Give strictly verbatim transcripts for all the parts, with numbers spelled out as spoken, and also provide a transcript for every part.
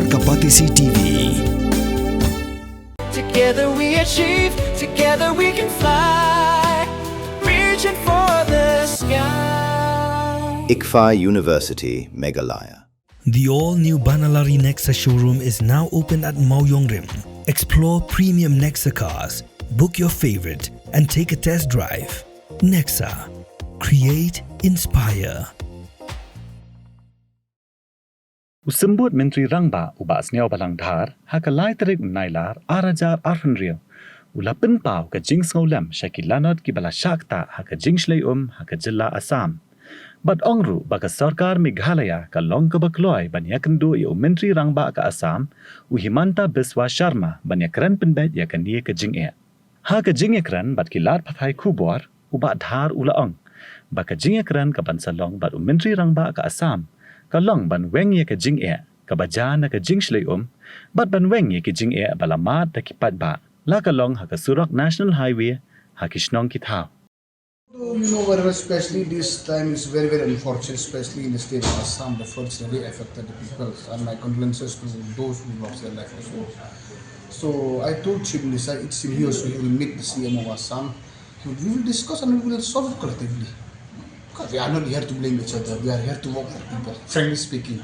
Kapatisi T V. Together we achieve, together we can fly, reaching for the sky. ICFAI University, Meghalaya. The all-new Banalari Nexa showroom is now open at Mawjongrim. Explore premium Nexa cars, book your favorite, and take a test drive. Nexa. Create, inspire. U Symbud Myntri Rangbah u Bah Sniawbhalang Dhar, ha ka lai tarik u Nailar, ar hajar arphew hynriew, u la pynpaw ka jingsngewlem sha ki lanot kiba la shah ktah ha ka jingshlei um ha ka jylla Assam. Bad ong ruh ba ka sorkar Meghalaya ka long kaba kloi ban ïakynduh ïa u Myntri Rangbah ka Assam, u Himanta Biswa Sharma, ban ïakren pynbeit ïa kane ka jingeh. Ha ka jingïakren bad ki lad pathai khubor, u Bah Dhar u la ong ba ka jingïakren kaban sa long bad u Myntri Rangbah ka Assam ka long ban weng ïa ka jingeh kaba jia na ka jingshlei um, bad ban weng ïa ki jingeh ba la mad da ki paidbah, la ka long ha ka surok National Highway, ha ki shnong ki thaw. You know very well, especially this time is very, very unfortunate, especially in the state of Assam, the floods really affected the people, and my condolences to those who lost their life also. So I told Chief Minister, it seems he also, he will meet the C M of Assam. We will discuss and we will solve it collectively. Because we are not here to blame each other. We are here to work for people, frankly speaking.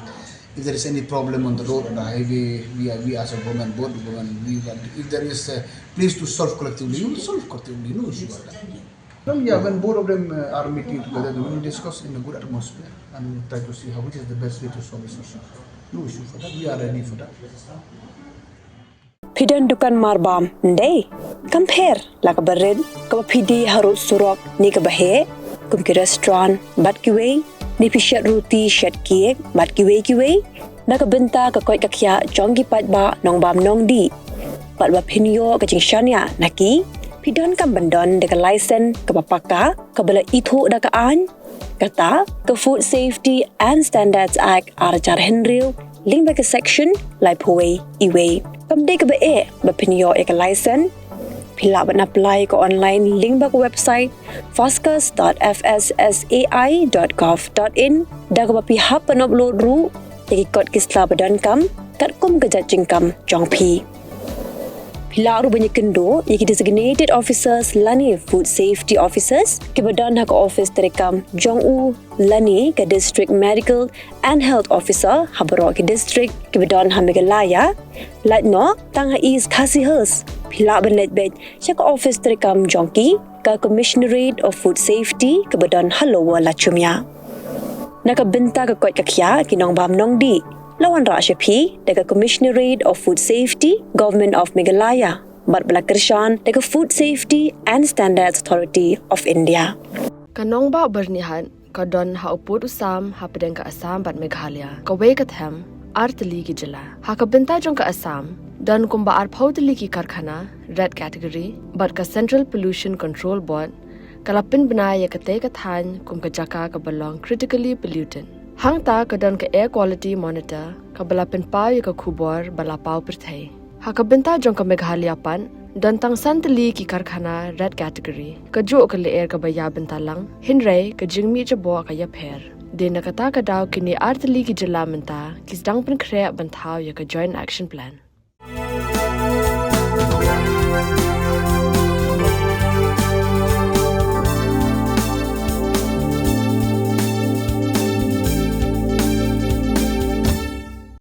If there is any problem on the road or the highway, we are, we as a government, both government, we, if there is a place to solve collectively, we will solve collectively. No issue about that. Well, yeah, when both of them, uh, are meeting together, they will discuss in a good atmosphere and we will try to see how, which is the best way to solve this issue. No issue for that. We are ready for that. Phi don dukan marbam, ndei? Kam pher la kaba rit, kaba phi die harud surok ne kaba heh, kum ki restaurant bad kiwei, ne phi shet ruti, shet cake bad kiwei kiwei? Na ka bynta ka koit ka khiah jong ki paidbah nongbam nongdih, bad ba phin ïoh ka jingshaniah na ki, phi donkam ban don da ka license kaba paka, kaba la ithuh da ka aiñ. Kata ka Food Safety and Standards Act ar hajar hynriew, lyngba ka section laiphew wei, iwei. Kam dei kaba eh ba phin ïoh ïa ka license. Phi lah ban apply ka online lyngba ka website foscas dot F S S A I dot gov dot in, da kaba phi hap ban upload ruh ïa ki kot ki sla ba donkam katkum ka jait jingkam jong phi. Phi lah ruh ban ïakynduh ïa ki designated officers lane food safety officers kiba don ha ka office treikam jong u lane ka district medical and health officer ha baroh ki district kiba don ha Meghalaya. Lait noh tang ha East Khasi Hills, phi lah ban leit beit sha ka office treikam jong ki, ka Commissionerate of Food Safety kaba don ha Lower Lachumia. Na ka bynta ka koit ka khiah ki nongbam nongdih, la wanrah sha phi da ka Commissionerate of Food Safety, Government of Meghalaya, bad ba la kyrshan da ka Food Safety and Standards Authority of India. Ka nongbah Byrnihat ka don ha u pud u sam hapdeng ka Assam bad Meghalaya, kawei ka them, ar tylli ki jylla. Ha ka bynta jong ka Assam, don kumba arphew tylli ki karkhana red category, bad ka Central Pollution Control Board ka la pynbna ïa katei ka thaiñ kum ka jaka kaba long critically polluted. Hangta ka don ka Air Quality Monitor kaba la pynpaw ïa ka khubor ba la paw pyrthei. Ha ka bynta jong ka Meghalaya pat, don tang san tylli ki karkhana red category, kajuh ka lyer kaba ïa bynta lang, hynrei ka jingmih jaboh ka ïapher. Dei na kata ka daw kine ar tylli ki jylla mynta ki sdang pynkhreh ban thaw ïa ka Joint Action Plan.